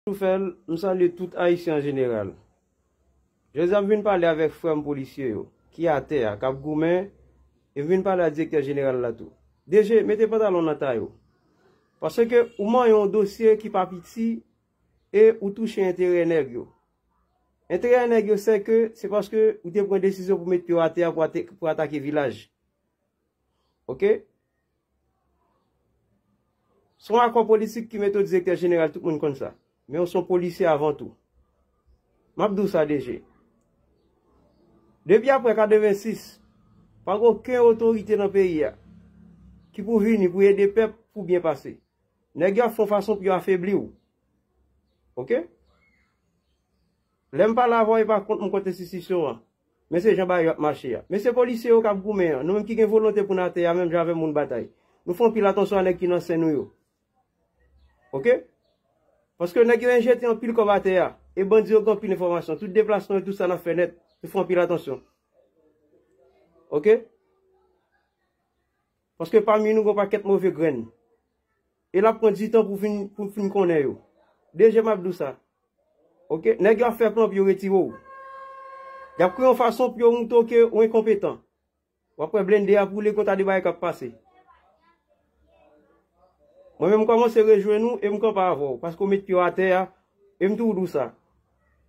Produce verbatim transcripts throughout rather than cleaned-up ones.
Toufèl, m salye tout Ayisyen an jeneral. Jodi a m vin pale avèk frè m polisye yo ki atè a, k ap goumen, e m vin pale a direktè jeneral la tou. D G, mete pantalon nan taye w. Paske ou manyen yon dosye ki pa piti e ou touche enterè nèg yo. Enterè nèg yo, se ke, se paske ou te pran desizyon pou met pye w atè a pou ate-, pou atake vilaj. Oke? Se yon akò politik ki mete w direktè jeneral, tout moun konn sa. Men w se yon polisye avan tou. M ap di w sa, D G. Depi apre katrevensis, pa gen okenn otorite nan peyi a ki pou vini pou ede pèp pou byen pase. Nèg yo ap fè yon fason pou yo afebli w. Oke? Lè m pale avè w, e pa kont m kont enstitisyon an. Men se jan bagay yo ap mache a. Men se polisye yo k ap goumen an. Nou menm ki gen volonte pou n atè a, menm jan avè moun batay. Nou fè anpil atansyon a nèg ki nan sen nou yo. Oke? Paske nèg yo enjekte anpil kòb atè a. E bandi yo gen anpil enfòmasyon. Tout deplasman yo, tout sa n ap fè nèt. Nou fè anpil atansyon. Oke? Paske pami nou gen yon pakèt move grenn. E l ap pran ditan pou fin, pou fin konnen yo. D G, m ap di w sa. Oke? Nèg yo ap fè plan pou yo retire w. Y ap kreye yon fason pou yo montre w ke ou enkonpetan. W ap wè blende ap woule konsa, de bagay k ap pase. Mwen menm, m kòmanse rejwenn ou e m kanpe avè w, paske w met pye w atè a, e m toujou di w sa.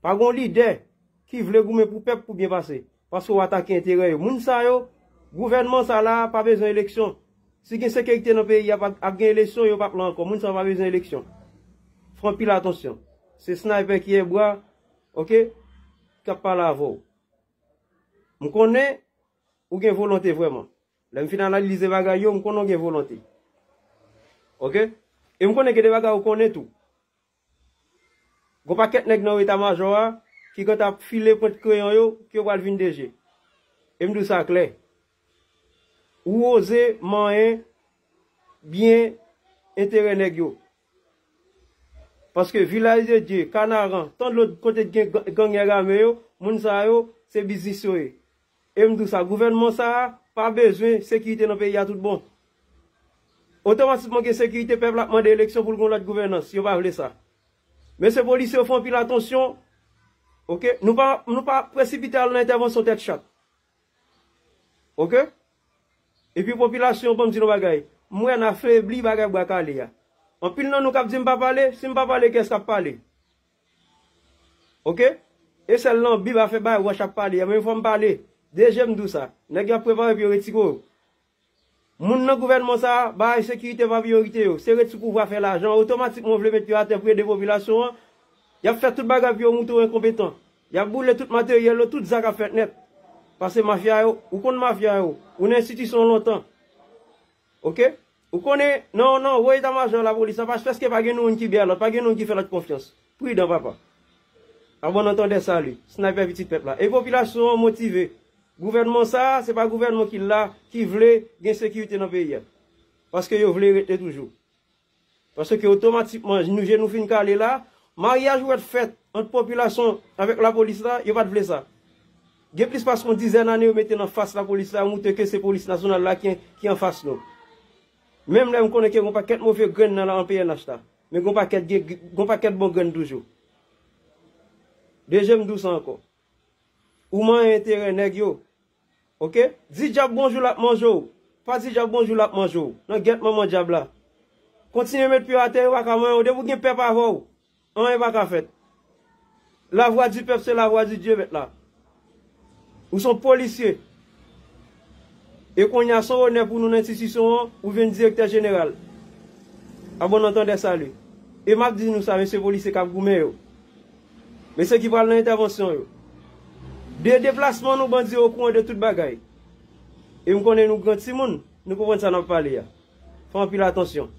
Pa gen yon lidè ki vle goumen pou pèp pou byen pase, paske w atake enterè yo. Moun sa yo, gouvènman sa la a pa bezwen eleksyon. Si gen sekirite nan peyi a, ap, ap gen eleksyon, yo p ap la ankò. Moun sa yo pa bezwen eleksyon. Fè anpil atansyon. Se snaypè ki e bra, oke, k ap pale avè w. M konnen ou gen volonte vrèman. Lè m fin analize bagay yo, m konnen w gen volonte. Oke? E m konnen gen de bagay ou konnen tou. Gon pakèt nèg nan eta majò a ki gentan ap file pwent kreyon yo ke yo pral vin D G. E m di w sa klè. Ou oze manyen byen enterè nèg yo. Paske Vilaj de Dye, Kanaran, tann lòt kote gen gang, gang nèg ame yo, moun sa yo, se biznis yo ye. E m di w sa, gouvènman sa a pa bezwen sekirite nan peyi a tout bon. Otomatikman gen sekirite, pèp la ap mande eleksyon pou l gen yon lòt gouvènans. Yo pa vle sa. Mesye polisye yo, fè anpil atansyon. Oke? Nou pa, nou pa presipite al nan entèvansyon tèt chat. Oke? Epi popilasyon an, ban m di nou bagay. M wè n afebli bagay bwa kale a. Anpil nan nou k ap di m pa pale, si m pa pale, kiyès k ap pale? Oke? E sèl nan Bib afè bay wòch ap pale a, men fò m pale. D G, m di w sa. Nèg yo ap prepare pou yo retire w. Moun nan gouvènman sa a, bay sekirite pa priyorite yo. Se ret sou pouvwa, fè lajan, otomatikman w vle met pye atè pou ede popilasyon an. Y ap fè tout bagay pou yo montre w enkonpetan. Y ap boule tout materyèl yo, tout zak ap fèt nèt. Paske mafya yo, ou konn mafya yo, ou nan enstitisyon lontan. Oke? Ou konnen, nan, nan wo eta majò lapolis la, pa, prèske pa gen moun ki bè lòt, pa gen moun ki fè lòt konfyans. Pridan, papa. A bon antandè, sali. Snaypè pitit pèp la. E popilasyon an motive. Gouvènman sa a, se pa gouvènman ki la, ki vle gen sekirite nan peyi a. Paske yo vle rete toujou. Paske otomatikman, nou je nou fin kale la, maryaj ou wè t fèt ant popilasyon avèk lapolis la, yo pa t vle sa. Gen plis pase yon dizèn ane yo mete nan fas lapolis la, yo montre ke se polis nasyonal la ki, ki anfas nou. Menm lè m konnen ke gon pakèt move grenn nan la an P N H la, men gon pakèt, gen, gon pakèt bon grenn toujou. D G, m di w sa ankò. Ou manyen enterè nèg yo. Oke? Di dyab bonjou, l ap manje w. Pa di dyab bonjou, l ap manje w. Nan gèt manman dyab la. Kontinye met pye w atè, yo pa ka manyen w. Depi w gen pèp avè w, anyen pa ka fèt. Lavwa di pèp, se lavwa di Dye, mèt la. Ou se yon polisye. E kounye a, se yon onè pou nou nan enstitisyon an, ou vin direktè jeneral. A bon antandè, sali. E m ap di nou sa, mesye polisye k ap goumen yo. Mesye ki pral nan entèvansyon yo. De deplasman nou, bandi yo okouran de tout bagay. E m konnen nou gran timoun, nou konprann sa n ap pale a. Fè anpil atansyon.